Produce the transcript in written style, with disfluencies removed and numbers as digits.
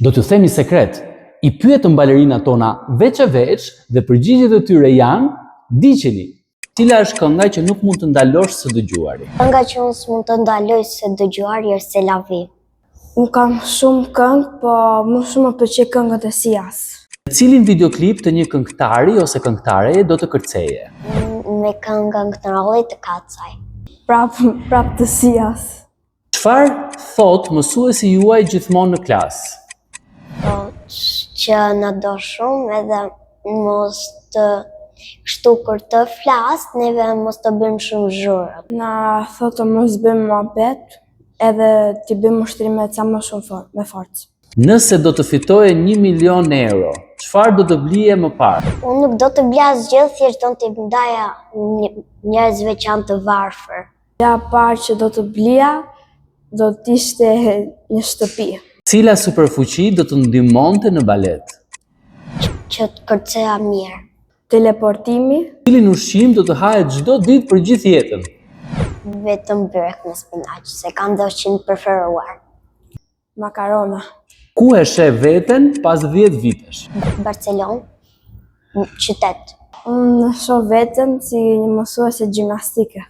Do t'ju them një sekret. I pyetëm balerinat tona veç e veç dhe përgjigjet e tyre janë ndiqeni. Cila është kënga që nuk mund të ndalosh së dëgjuari? Kënga që unë s'mund të ndaloj së dëgjuari është C'est la vie. Unë kam shumë këngë, po më shumë më pëlqej këngët e Sias. Në cilin videoklip të një këngëtari ose këngëtareje do të kërceje? Me këngën Knarolli të Kacaj. Prap, prap të Sias. Çfarë thotë mësuesi juaj gjithmonë në klasë? Po, që na do shumë edhe mos të kështu kur të flas, neve mos të bëjmë shumë zhurmë. Na thotë të mos bëjmë muhabet, edhe t'i bëjmë ushtrimet sa më shumë for, me forcë. Nëse do të fitoje 1 milion euro, çfarë do të blije më parë? Unë nuk do të blija asgjë, thjesht do t'i ndaja njerëzve që janë të varfër. Gjëja e parë që do të blija do të ishte një shtëpi. Cila superfuqi do të ndihmonte në balet? Që të kërceja mirë. Teleportimi. Cilin ushqim do të haje çdo ditë për gjithë jetën? Vetëm byrek me spinaq, se kam dhe ushqim të preferuar. Makarona. Ku e sheh veten pas 10 vitesh? Barcelonë, qytet. Unë shoh veten si një mësuese gjimnastike.